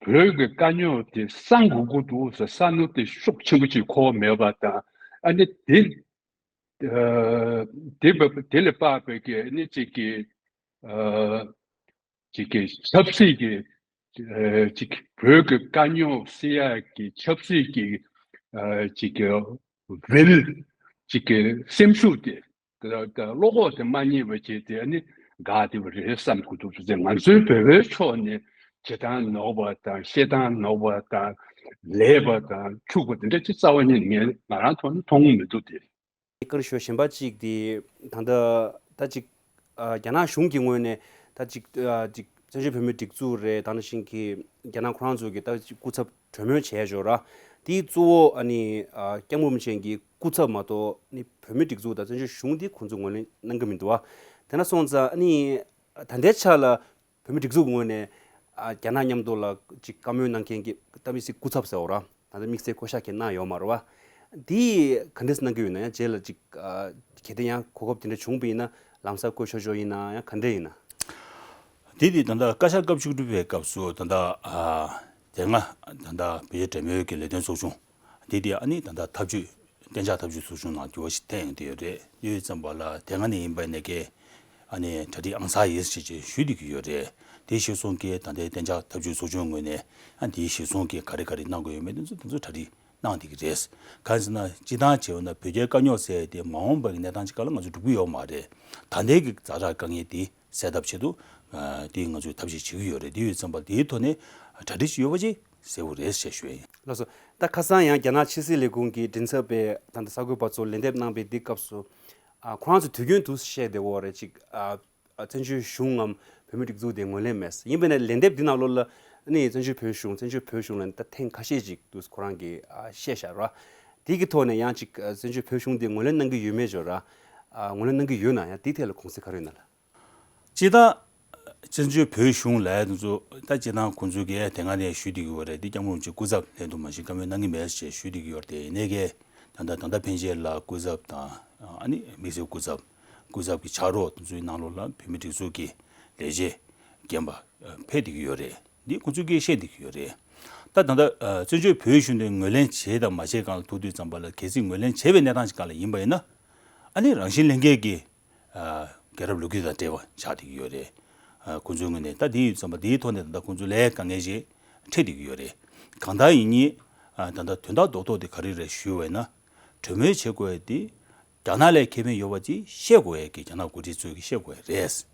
བོད་ཀྱི་དཀའ་རྙོག་དེ་བསང་དགོས་ཀྱི་འདུག་ཟེར་བསམ་བློ་དེ་ཤུགས་ཆེན་པོ་ཅིག་འཁོར་མེད་པ་དང་། ཨ་ནི་དེ་ཨ་དེ་བ་དེ་ལས་དཔག་པའི་གི་ཨ་ནི་ཅིག་གི་ཨ་ཅིག་གི་ཆབ་སྲིད་ཀྱི་ཨ་ཅིག་བོད་ཀྱི་དཀའ་རྙོག་སེལ་ཡག་གི་ཆབ་སྲིད་ཀྱི་ཨ་ཅིག་གི་ཝིལ། ཅིག་གི་སེམས་ཤུགས་དེ་བློ་ཁོག་དེ་མ་རྙེད་པ་བྱས་ཏེ་ཨ་ནི་འགག་བསྡད་པ་རེད་བསམ་གྱི་འདུག་ཟེར། ང་ཚོའི་བོད་པའི་ཕྱོགས་ནས་བྱེད་སྟངས་ནོར་བ་དང་བཤད་སྟངས་ནོར་བ་དང་ལས་པ་དང་འཁྱུག་པ་དེ་འདྲ་ཅིག་རྩ་བ་ཉིད་ནས་ངས་ང་རང་ཐོག་ནས་མཐོང་གི་མི་འདུག་སྟེ། བཀའ་འཁྲོལ་གཞན་པ་གཅིག་དེ་ད་ལྟ་ད་ཅིག་ཨ་རྒྱ་ནག་གཞུང་གི་ངོས་ནས་ད་ཅིག་ཨ་ཅིག་བཙན་བྱོལ་བོད་མིའི་སྒྲིག་འཛུགས་རེད། ད་ནང་བཞིན་གྱི་རྒྱ་ནག་ཁོ་རང་ཚོ་གི་ད་ཅིག་སྐུ་ཚབ་གྲོས་མོལ་བྱས་ཡོད་ར། དེའི་གཙོ་བོ་ཨ་ནི་ཨ་སྐྱབས་མགོན་རིན་པོ་ཆེ་གི་སྐུ་ཚབ་མ་གཏོགས་ནི་བོད་མིའི་སྒྲིག་འཛུགས་དང་བཙན་བྱོལ་གཞུང་དེ་ཁོང་ཚོ་ངོས་ལེན་གནང་གི་མི་འདུག་བ། དེ་ན་སོང་ཙང་ཨ་ནི་ད་ལྟའི་ཆ་ལ་བོད་མིའི་སྒྲིག་འཛུགས་ངོས་ནས་ཨ་རྒྱ་ནག་མཉམ་དུ་ལ་ཅིག་བཀའ་མོལ་གནང་མཁན་གྱི་ད་མི་སྲིད་སྐུ་ཚབ་ཟེར་བ་ར། ད་ལྟ་དམིགས་བསལ་བསྐོ་བཞག་གི་གནང་ཡོད་མ་རེད་བ། འདི་ག་འདྲས་གནང་གི་ཡོད་ན། ཡང་རྗེས་ལ་ཅིག་ཨ་གལ་ཏེ་ཡང་གོ་སྐབས་དེ་འདྲ་བྱུང་བ་ཡིན་ན་ལམ་སང་བསྐོ་ཆོག་ཆོག་ཡིན་ན་ཡང་ག་འདྲས་ཡིན་ན། དེ་དེ་ད་ལྟ་བཀའ་ཤག་སྐབས་བཅུ་དྲུག་པའི་སྐབས་སུ་ད་ལྟ་ཨ་དེ་སྔ་ད་ལྟ་བོད་རྒྱ་འབྲེལ་མོལ་གྱི་ལས་དོན་ཚོགས་ཆུང་། དེ་དེ་ཨ་ནི་ད་ལྟ་ཐབས་ཇུས་གཏན་འཇགས་ཐབས་ཇུས་ཚོགས་ཆུང་ནང་འགྱུར་བ་ཞིག་ཐེབས་ཡོང་དུས་ཡོད་རེད། ཡོད་ཙམ་པ་ལ་དེ་སྔ་ནས་ཡིན་པ་ནས་ཀྱི་ཨ་ནི་གྲ་སྒྲིག་ཨང་གསར་ཡིན་ཞེས་ཅིག་ཞུས་བསྡད་ཀྱི་ཡོད་རེད། དེ་གཞིར་བཟུང་གིས་ད་ལྟའི་གཏན་འཇགས་ཐབས་ཇུས་ཚོགས་ཆུང་ངོས་ནས་ཨ་དེའི་གཞིར་བཟུང་གིས་ག་རེ་ག་རེ་གནང་དགོས་ཡོད་མེད་དེ་ཚོ་དེ་ཚོ་གྲ་སྒྲིག་གནང་བསྡད་ཀྱི་རེད། གང་ཟེར་ན་སྤྱིར་བཏང་བྱས་པ་ན་བོད་རྒྱའི་དཀའ་རྙོག་ཟེར་དེ་མ་འོངས་པ་གི་གནས་སྟངས་ཅིག་སྒང་ལ་ང་ཚོ་འགྲོ་གི་ཡོད་མ་རེད། ད་ལྟའི་གི་ཛ་དྲག་དཀའ་ངལ་དེ་སེལ་ཐབས་ཆེད་དུ་ཨ་དེ་ང་ཚོས་ཐབས་ཤེས་བྱེད་ཀྱི་ཡོད་རེད། དེ་ཡོད་ཙམ་པ་དེའི་ཐོག་ནས་གྲ་སྒྲིག་ཅིག་ཡོད་པ་ཅིག་གསལ་པོ་རེད་ཞེས་ཞུ་ཡ་ཡིན། ལགས་སོ། ད་ཁ་སང་ཡང་རྒྱ་ནག་ཕྱི་སྲིད་ལས་ཁུངས་ཀྱི་མགྲིན་ཚབ་པས་ད་ལྟ་གསར་འགོད་པ་ཚོར་ལན་འདེབས་གནང་པའི་འདི་སྐབས་སུ། ཨ་ཁོ་རང་ཚོ་དུས་རྒྱུན་དུ་བཤད་བསྡད་ཡོད་རེད། ཅིག་ཨ་ཨ་བཙན་བྱོལ་གཞུང་ངམ་བོད་མིའི་སྒྲིག་འཛུགས་དེ་ངོས་ལེན་མེད། ཡིན་པས་ན་ལན་འདེབས་འདི་ནང་ལོགས་ལ་ནི་བཙན་བྱོལ་བོད་གཞུང་། བཙན་བྱོལ་བོད་གཞུང་ལ་ད་ཐེངས་ཁ་ཤས་ཅིག་ཏུ་ཁོ་རང་གིས་ཨ་བཤད་བཞག་ར། དེ་གི་ཐོག་ནས་ཡང་ཅིག་ཨ་བཙན་བྱོལ་བོད་གཞུང་དེ་ངོས་ལེན་གནང་གི་ཡོད་མེད་ཅིག་ར། ཨ་ངོས་ལེན་གནང་གི་ཡོད་ན་ཡང་དེའི་ཐད་ལ་དགོངས་ཚུལ་ག་རེ་ཡོད་ན་ལགས། སྤྱིར་བཏང་བཙན་བྱོལ་བོད་གཞུང་ལབ་ཡ་དེ་ཚོ་ད་སྤྱིར་བཏང་ཁོང་ཚོ་གིས་དེ་སྔ་ནས་ཞུས་བསྡད་ཀྱི་ཡོད་རེད། དེ་སྐྱབས་མགོན་རིན་པོ་ཆེ་སྐུ་ཚབ་ལྷན་དུ་མ་ཞིག་བཀའ་མོལ་གནང་གི་མེད་ཅེས་ཞུས་བསྡད་ཀྱི་ཡོད་རེད། དེ་ཡིན་ནའི་གི་ད་ལྟ་ད་ལྟ་ཕན་ཆད་ལ་སྐུ་ཚབ་དང་ཨ་ནི་དམིགས་བསལ་སྐུ་ཚབ། སྐུ་ཚབ་ཀྱི་ཕྱག་རོགས་དེ་ཚོའི་ནང་ལོགས་ལ་བོད་མིའི་སྒྲིག་འཛུགས་ཀྱི་ལས་བྱེད་རྒན་པ་ཕེབས་བསྡད་ཀྱི་ཡོད་རེད། འདི་ཁོང་ཚོས་ཀྱིས་བཤད་བསྡད་ཀྱི་ཡོད་རེད། ད་ད་ལྟ་བཙན་བྱོལ་བོད་གཞུང་དེ་ངོས་ལེན་བྱས་དང་མ་བྱས་སྒང་ལ་ཐུག་དུས་ཙམ་པ་ལ། གལ་སྲིད་ངོས་ལེན་བྱས་པའི་གནས་སྟངས་ཤིག་སྒང་ལ་ཡིན་པ་ཡིན་ན། ཨ་ནི་རང་བཞིན་ལྷན་སྐྱེས་ཀྱི་ཨ་རྒྱལ་རབས་ལོ་རྒྱུས་དང་འབྲེལ་བ་ཆགས་བསྡད་ཀྱི་ཡོད་རེད། ཨ་ཁོང་ཚོའི་ངོས་ནས་ད་དེ་ཡོད་ཙམ་པ་དེའི་ཐོག་ནས་ད་ལྟ་ཁོང་ཚོ་ལ་དཀའ་ངལ་ཞིག་འཕྲད་བསྡད་ཀྱི་ཡོད་རེད། གང་ལྟར་ཡིན་ནའི་ཨ་ད་ལྟ་དོན་དག་རྡོག་རྡོག་དེ་ག་རེ་རེད་ཞུས་པ་ཡིན་ན། གྲོས་མོལ་བྱེད་དགོས་ཡ་དེ་རྒྱ་ནག་ལ་ཁེ་ཕན་ཡོད་པ་ཅིག་བཤད་དགོས་ཡ་གི་རྒྱ་ནག་འགོ་ཁྲིད་ཚོས་ཀྱིས་བཤད་དགོས་ཡ་རེད།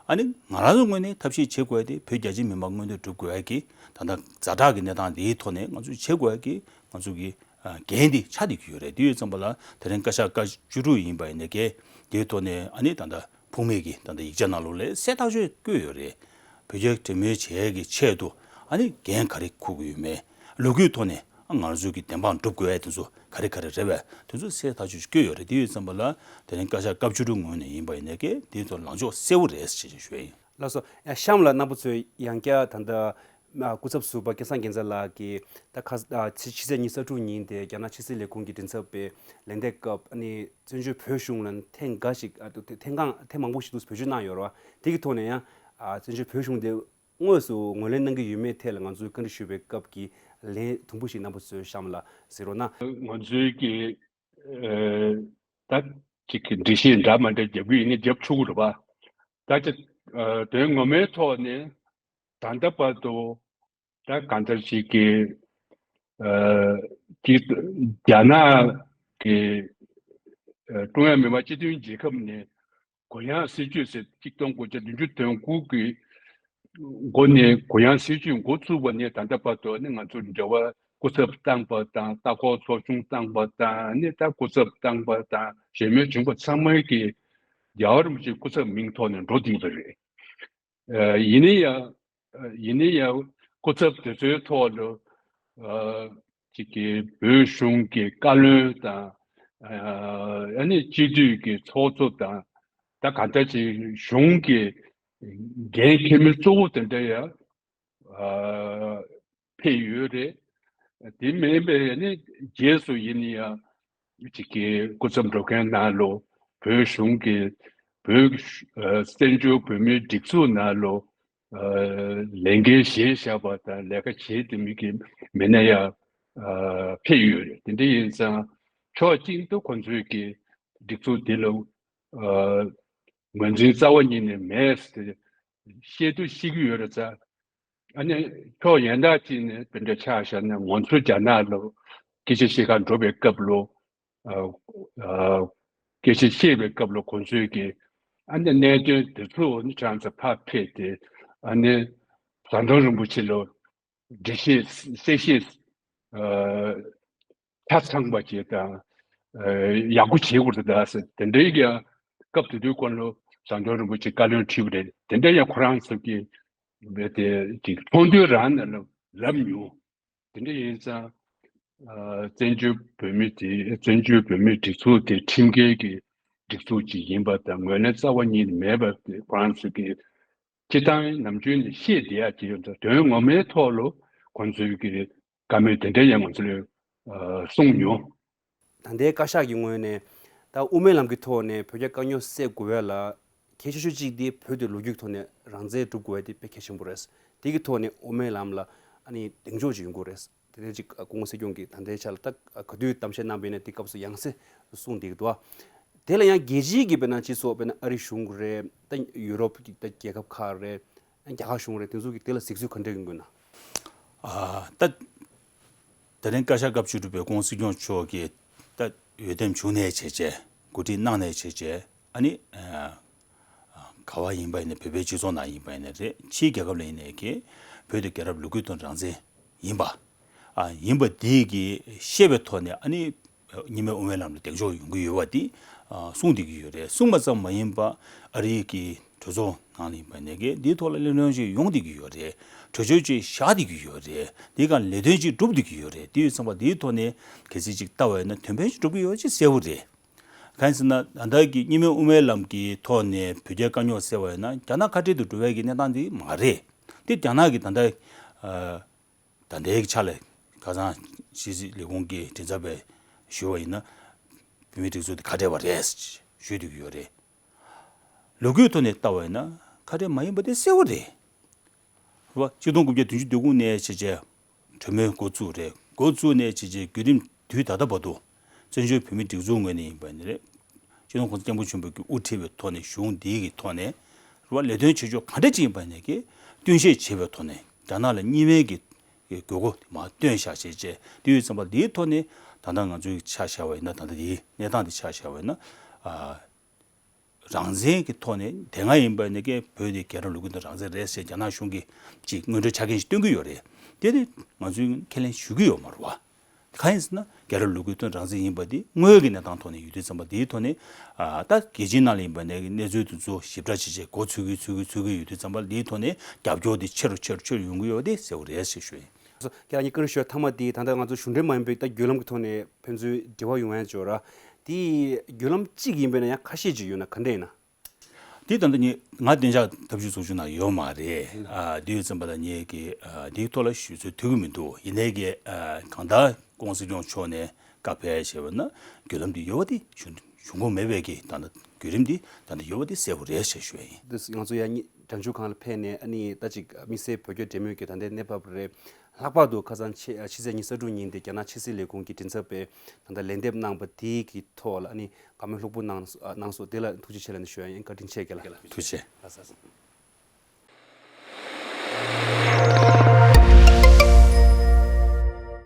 ཨ་ནི་ང་རང་ཚོའི་ངོས་ནས་ཐབས་ཤེས་བྱེད་དགོས་ཡ་དེ་བོད་རྒྱ་ཆེའི་མི་མང་མངོན་འདོད་སྒྲུབ་དགོས་ཡ་གི་ད་ལྟ་ཛ་དྲག་གི་གནས་སྟངས་དེའི་ཐོག་ནས་ང་ཚོས་བྱེད་དགོས་ཡ་གི་ང་ཚོ་གི་འགན་འདི་ཆགས་བསྡད་ཀྱི་ཡོད་རེད། དེ་ཡོད་ཙམ་པ་ལ་དེ་རིང་བཀའ་ཤག་བཀའ་བཅུ་དྲུག་ཡིན་པ་ཡིན་ནའི་གི་དེའི་ཐོག་ནས་ཨ་ནི་ད་ལྟ་ཕུང་མེད་ཀྱི་ད་ལྟ་ཡིག་ཆ་ནང་ལོགས་ལ་གསལ་ཐག་ཆོད་བཀོད་ཡོད་རེད། བོད་རྒྱ་གྲོས་མོལ་བྱེད་ཡས་ཀྱི་ཆེད་དུ་ཨ་ནི་འགན་ག་རེ་འཁུར་དགོས་ཡོད་མེད། ལོ་རྒྱུས་ཐོག་ནས་ཨ་ང་ཚོས་ཀྱི་བདེན་དཔང་སྒྲུབ་དགོས་ཡས་དེ་ཚོ་ག་རེ་ག་རེ་རེད་པས་དེ་ཚོ་གསལ་ཐག་ཆོད་བཀོད་ཡོད་རེད། དེ་ཡོད་ཙམ་པ་ལ་དེ་རིང་བཀའ་ཤག་བཀའ་བཅུ་དྲུག་ངོས་ནས་ཡིན་པ་ཡིན་ནའི་གི་དེའི་ཐོག་ལངས་ཕྱོགས་གསལ་བོ་རེད་ཅེས་ཞུ་ཡ་ཡིན། ལགས་སོ། ཡ་གཤམ་ལ་རྣམ་པ་ཚོས་ཡང་བསྐྱར་ད་ལྟ་ཨ་སྐུ་ཚབ་ཟུར་པ་སྐལ་བཟང་རྒྱལ་མཚན་ལགས་ཀྱིས་ད་ཁ་ཨ་ཕྱི་ཕྱི་ཚེས་ཉི་ཤུ་རྩ་དྲུག་ཉིན་དེ་རྒྱ་ནག་ཕྱི་སྲིད་ལས་ཁུངས་ཀྱི་མགྲིན་ཚབ་པའི་ལན་འདེབས་སྐབས་ཨ་ནི་བཙན་བྱོལ་བོད་གཞུང་ལ་ཐེངས་འགའ་ཞིག་ཨ་ཐེངས་གང་ཐེངས་མང་པོ་ཞིག་ཏུ་བེད་སྤྱོད་གནང་ཡོད་རེད་བ། དེ་གི་ཐོག་ནས་ཡང་ཨ་བཙན་བྱོལ་བོད་གཞུང་དེ་དངོས་སུ་ངོས་ལེན་གནང་གི་ཡོད་མེད་ཐད་ལ་ང་ཚོས་བཀའ་འདྲི་ཞུས་པའི་སྐབས་ཀྱི་ལན་དུམ་བུ་ཞིག་རྣམ་པ་ཚོའི་གཤམ་ལ་གཟིགས་རོགས་གནང་། ང་ཚོའི་གི་ཨ་ད་ཅིག་གི་འགྲེལ་བཤད་འདྲ་མ་འདྲ་རྒྱབ་ཀྱི་ཡིན་ན་རྒྱབ་ཆོག་གི་རེད་པ། ད་ཅི་ཨ་དོན་ངོ་མའི་ཐོག་ནས་ད་ལྟ་བར་དུ་ད་གང་ལྟར་ཞིག་གི་ཨ་ཅིག་རྒྱ་ནག་གི་ཨ་ཀྲུང་དབྱང་མི་དམངས་སྤྱི་མཐུན་རྒྱལ་ཁབ་ནས་གུ་ཡངས་སྲིད་ཇུས་ཟེར་གཅིག་སྟོང་དགུ་བརྒྱ་བདུན་ཅུ་དོན་དགུ་གི་འགོ་ནས་གུ་ཡངས་སྲིད་ཇུས་འགོ་བཙུགས་པ་ནས་ད་ལྟ་བར་དུ་ནི་ང་ཚོར་འབྲེལ་བ་སྐུ་ཚབ་བཏང་པ་དང་ལྟ་སྐོར་ཚོགས་ཆུང་བཏང་པ་དང་ནི་ད་སྐུ་ཚབ་བཏང་པ་དང་གཞན་མི་བྱུང་པ་ཚང་མ་གི་རྒྱལ་བ་རིན་པོ་ཆེའི་སྐུ་ཚབ་མིང་ཐོག་ནས་འགྲོ་བསྡད་པ་རེད། ཨ་ཡིན་ན་ཡང་ཡིན་ན་ཡང་སྐུ་ཚབ་དེ་ཚོའི་ཐོག་ལ་ཨ་ཅིག་གི་བོད་གཞུང་གི་བཀའ་བློན་དང་ཨ་ནི་སྤྱི་འཐུས་ཀྱི་ཚོགས་གཙོ་དང་ད་ག་འདྲ་ཅིག་གཞུང་གི་འགན་འཁྱེར་མི་གཙོ་བོ་དེ་འདྲ་ཡང་ཨ་ཕེབས་ཡོད་རེད། དེ་མིན་པའི་ནི་རྗེས་སུ་ཡིན་ན་ཡང་ཅིག་གི་སྐུ་ཚབ་འགྲོ་མཁན་ནང་ལོ་བོད་གཞུང་གི་བོད་ཨ་བཙན་བྱོལ་བོད་མིའི་སྒྲིག་འཛུགས་ནང་ལོ་ཨ་ལས་འགན་བཞེས་བཞག་པ་དང་ལས་ཀ་བྱེད་བསྡད་མི་གི་མི་སྣ་ཡང་ཨ་ཕེབས་ཡོད་རེད། དེ་འདྲ་ཡིན་ཙང་ཕྱོགས་གཅིག་ཏུ་ཁོང་ཚོའི་གི་སྒྲིག་འཛུགས་དེ་ལ་ཨ་ངོས་འཛིན་རྩ་བ་ཉིད་ནས་མེད་ཟེར་བཤད་དུ་བཤད་ཀྱི་ཡོད་རེད་ཙང་། ཨ་ནི་ཕྱོགས་གཞན་དག་ཅིག་ནས་དེ་འདྲ་ཆ་བཞག་ན་ང་ཚོ་རྒྱ་ནག་ལ་སྐད་ཆ་བཤད་གར་འགྲོ་བའི་སྐབས་ལ་ཨ་ཨ་སྐད་ཆ་བཤད་པའི་སྐབས་ལ་ཁོང་ཚོས་ཀྱི་ཨ་ནི་གནད་དོན་དེ་ཚོ་ནི་ཁྱེད་རང་ཚོ་ཕར་ཕེབས་ཏེ་ཨ་ནི་ཟམ་གདོང་རིན་པོ་ཆེ་ལ་འགྲེལ་བཤད་གསལ་བཤད་ཨ་ཆ་ཚང་པ་བྱེད་དང་ཨ་ཡག་པོ་བྱེད་དགོས་རེད་ད་ཟེར་དེ་འདྲའི་ཀྱང་སྐབས་དེ་དུས་ཁོང་ལ་ཟམ་གདོང་རིན་པོ་ཆེ་བཀའ་བློན་ཁྲིད་པ་རེད། དེ་འདྲ་ཡང་ཁོ་རང་ཚོ་གི་རྦད་དེ་ཅིག་ཚོགས་འདུའི་རང་ནས་ལབ་ལབ་མྱོང་། དེ་འདྲ་ཡིན་ཙང་ཨ་བཙན་བྱོལ་བོད་མི་དེ་བཙན་བྱོལ་བོད་མིའི་སྒྲིག་འཛུགས་དེ་ཁྲིམས་འགལ་གྱི་སྒྲིག་འཛུགས་ཅིག་ཡིན་པ་དང་ངོས་ལེན་རྩ་བ་ཉིད་ནས་མེད་པ་དེ་ཁོ་རང་ཚོ་གི་སྤྱི་བཏང་ནམ་རྒྱུན་ནས་བཤད་བསྡད་ཡག་ཅིག་ཡོད་འདུག་དོན་ངོ་མའི་ཐོག་ལ་ཁོང་ཚོའི་གི་བཀའ་མོལ་དེ་འདྲ་ཡང་ང་ཚོ་ལ་ཨ་གསུངས་མྱོང་། ད་ལྟའི་བཀའ་ཤག་གི་ངོས་ནས་ད་དབུ་མའི་ལམ་གྱི་ཐོག་ནས་བོད་རྒྱ་དཀའ་རྙོག་སེལ་དགོས་ཡ་ལ་གལ་ཆེ་ཤོས་གཅིག་དེ་བོད་དེ་ལོ་རྒྱུས་ཐོག་ནས་རང་བཙན་སྒྲུབ་དགོས་ཡ་དེ་དཔེ་གལ་ཆེན་པོ་རེད། དེ་གི་ཐོག་ནས་དབུ་མའི་ལམ་ལ་ཨ་ནི་གདེང་འཇོག་ཅིག་ཡོང་གི་རེད། དེ་ནས་ཅིག་སྐུ་ངོ་སྲིད་སྐྱོང་གིས་ད་ལྟའི་ཆ་ལ་ད་ག་དུས་གཏམ་བཤད་གནང་པ་ཡིན་ན་དེ་སྐབས་སུ་ཡང་སེ་གསུངས་བསྡད་ཀྱི་འདུག་དེ་ལ་ཡང་རྒྱལ་སྤྱིའི་གི་དཔེར་ན་སྤྱི་ཚོགས་དཔེར་ན་ཨ་རི་གཞུང་རེད་ད་ཡུ་རོབ་ཀྱི་ད་རྒྱལ་ཁབ་ཁག་རེད། རྒྱ་གར་གཞུང་རེད། དེ་ཚོ་གི་དེ་ལ་གཟིགས་ཚུལ་ག་འདྲ་ཡོང་གི་ཡོད་ན། ཨ་ད་ད་རིང་བཀའ་ཤག་སྐབས་བཅུ་དྲུག་པའི་སྐུ་ངོ་སྲིད་སྐྱོང་མཆོག་གིས་ད་འོས་འདེམས་བྱུང་ནས་བྱས་བྱས་འགོ་ཁྲིད་གནང་ནས་བྱས་བྱས་ཨ་ནི་ཨ་ག་བ་ཡིན་པ་ཡིན་ན་བོད་པའི་སྤྱི་ཚོགས་ནང་ཡིན་པ་ཡིན་ན་རེད། ཕྱིའི་རྒྱལ་ཁབ་ལ་ཡིན་ནའི་གི་བོད་དེ་རྒྱལ་རབས་ལོ་རྒྱུས་དང་རང་བཙན་ཡིན་པ་ཨ་ཡིན་པ་དེ་གི་ཤེས་པའི་ཐོག་ནས་ཨ་ནི་གཉིས་སྨན་དབུ་མའི་ལམ་ལ་གདེང་འཇོག་ཡོང་གི་ཡོད་པ་འདི་ཨ་གསུངས་བསྡད་ཀྱི་ཡོད་རེད། གསུངས་པ་ཙམ་མ་ཡིན་པ་ཨ་རིའི་གི་གྲོས་ཚོགས་ནང་ལ་ཡིན་པ་ནས་གི་འདིའི་ཐོག་ལ་གླེང་སློང་ཅིག་ཡོང་བསྡད་ཀྱི་ཡོད་རེད། གྲོས་ཆོད་ཅིག་བཞག་བསྡད་ཀྱི་ཡོད་རེད། འདིའི་སྒང་ལས་དོན་ཅིག་སྒྲུབ་བསྡད་ཀྱི་ཡོད་རེད། དེ་ཡོད་ཙམ་པ་འདིའི་ཐོག་ནས་གལ་སྲིད་ཅིག་ལྟ་བ་ཡིན་ན་དོན་ཕན་ཅིག་སྒྲུབ་ཀྱི་ཡོད་ཅེས་གསལ་བོ་རེད། གང་ཡིན་ཟེར་ན་ད་ལྟ་གི་གཉིས་སྨན་དབུ་མའི་ལམ་གྱི་ཐོག་ནས་བོད་རྒྱའི་དཀའ་རྙོག་སེལ་བ་ཡིན་ན་རྒྱ་ནག་ཁ་བྲལ་དུ་འགྲོ་བའི་གི་གནས་སྟངས་འདི་མ་རེད། འདི་རྒྱ་ནག་གི་ད་ལྟ་ཨ། ད་ལྟའི་ཆ་ལ་ཁ་སང་ཕྱི་སྲིད་ལས་ཁུངས་ཀྱི་མགྲིན་ཚབ་པས་ཞུས་པ་ཡིན་ན་བོད་མིའི་སྒྲིག་འཛུགས་དེ་ཁ་བྲལ་བ་རེད་ཞུས་བསྡད་ཀྱི་ཡོད་རེད། ལོ་རྒྱུས་ཐོག་ནས་ལྟ་བ་ཡིན་ན་ཁ་བྲལ་མ་ཡིན་པ་དེ་གསལ་བོ་རེད། རེད་བ། ཆིག་སྟོང་དགུ་བརྒྱ་བདུན་ཅུ་དོན་དགུ་ནས་བྱས་རྗེས་གྲོས་མོལ་འགོ་བཙུགས་རེད། འགོ་བཙུགས་ནས་བྱས་རྗེས་བརྒྱུད་རིམ་དུས་ད་ལྟ་བར་དུ་བཙན་བྱོལ་བོད་མིའི་སྒྲིག་འཛུགས་ངོས་ནས་ཡིན་པ་ཡིན་ན་རེད། སྤྱི་ནོར་༸གོང་ས་༸སྐྱབས་མགོན་ཆེན་པོ་གིས་དབུ་ཁྲིད་པའི་ཐོག་ནས་གཞུང་འདིའི་གི་ཐོག་ནས་རེད་བ། ལས་དོན་བྱེད་ཕྱོགས་ག་འདྲ་ཅིག་ཡིན་པ་ནས་ཀྱི་བསྟུན་ཤེས་བྱེད་པའི་ཐོག་ནས་རྒྱ་ནག་ལ་གཉིས་སྨན་གྱི་དགོས་མཁོ་མར་བཏོན་བཞག་བྱས་བྱས་དེ་ཡོད་ཙམ་པ་འདིའི་ཐོག་ནས་ད་ལྟ་ང་ཚོའི་ཆ་བཞག་པ་ཡིན་ན་ད་ལྟ་འདིའི་གནས་སྟངས་འདི་ཆ་བཞག་པ་ཡིན་ན་ཨ། རང་བཙན་གྱི་ཐོག་ནས་དེ་སྔ་ཡིན་པ་ནས་ཀྱི་བོད་དེ་རྒྱལ་རབས་ལོ་རྒྱུས་དང་རང་བཙན་རེད་ཟེར་རྒྱ་ནག་གཞུང་གིས་ཅིག་སྔོན་འགྲོའི་ཆ་རྐྱེན་ཞིག་སྟོན་གྱི་ཡོད་རེད། དེ་ནི་ང་ཚོས་ཁས་ལེན་ཞུ་གི་ཡོད་མ་རེད་བ། གང་ཡིན་ཟེར་ན་རྒྱལ་རབས་ལོ་རྒྱུས་དང་རང་བཙན་ཡིན་པ་འདི་དངོས་ཀྱི་གནས་སྟངས་ཐོག་ནས་ཡོད་དུས་ཙམ་པ་འདིའི་ཐོག་ནས་ཨ་ད་རྒྱལ་སྤྱིའི་ནང་ལ་ཡིན་པ་ནས་གནས་ཚུལ་དེ་ཚོ་ཞིབ་ཕྲ་བྱས་བྱས་འགོ་ཚུགས་ཀྱི་ཚུགས་ཀྱི་ཚུགས་ཀྱི་ཡོད་དུས་ཙམ་པ་འདིའི་ཐོག་ནས་རྒྱབ་སྐྱོར་དེ་ཆེ་རུ་ཆེ་རུ་ཆེ་རུ་ཡོང་གི་ཡོད་པ་དེ་གསལ་པོ་རེད་ཞེས་ཞུ་ཡིན། སོ་ཁྱེད་རང་གཉིས་བཀའ་འདྲི་ཞུ་བ་མཐའ་མ་དེ་ད་ལྟ་ང་ཚོ་གཞུང་འབྲེལ་མ་ཡིན་པའི་ད་བརྒྱུད་ལམ་གྱི་ཐོག་ནས་ཕན་ཚུན་འབྲེལ་བ་ཡོང་ཡ་ཅིག་ཡོད་ར། དེ་བརྒྱུད་ལམ་གཅིག་ཡིན་པས་ན་ཡང་ཁ་ཤས་ཅིག་ཡོད་ན་ག་འདྲ་ཡིན་ན། འདི་ད་ལྟ་ངས་ང་བདེ་འཇགས་ཐབས་ཇུས་ཚོགས་ཆུང་ནང་ཡོད་མ་རེད། ཨ་འདི་ཡོད་ཙམ་པ་ལ་ངས་ཀྱི་ཨ་འདིའི་ཐོག་ལ་ཞུ་ཚོད་ཐུབ་ཀྱི་མི་འདུག་ཡིན་ནའི་ཀྱི་ཨ་གང་ལྟར་ྋགོང་ས་ྋསྐྱབས་མགོན་མཆོག་ནས་བཀའ་ཕེབས་བྱས་པ་ན་བརྒྱུད་ལམ་འདི་ཡོད་པ་འདི་བྱུང་བྱུང་ཁུངས་མེད་པའི་ཀྱི་ད་ལྟ་བརྒྱུད་རིམ་འདི་ད་ལྟ་ཡོད་པ་འདི་གསལ་པོ་རེད་ཞེས་ཞུ་ཡ་ཡིན། འདི་ང་ཚོ་ཡང་སྙིང་གྲོང་ཆོག་ཁང་ལ་ཕེབས་ནས་ཨ་ནི་ད་ཅིག་དམིགས་བསལ་བོད་སྐྱོར་འབྲེལ་མོལ་གྱི་ད་ལྟའི་གནས་བབ་རེད། ལྷག་པར་དུ་ཁ་སང་ཕྱི་ཕྱི་ཚེས་ཉི་ཤུ་རྩ་དྲུག་ཉིན་དེ་རྒྱ་ནག་ཕྱི་སྲིད་ལས་ཁུངས་ཀྱི་མགྲིན་ཚབ་པས་ད་ལྟ་ལན་འདེབས་གནང་པ་དེའི་གི་ཐོག་ལ་ཨ་ནི་བཀའ་མོལ་ལྷུག་པོ་གནང་གནང་སོང་། དེ་ལ་ཐུགས་རྗེ་ཆེ་ལབ་ནས་ཞུ་ཡ་ཡིན། བཀའ་དྲིན་ཆེ་རྒན་ལགས། ཐུགས་རྗེ་ཆེ། ལགས་སོ།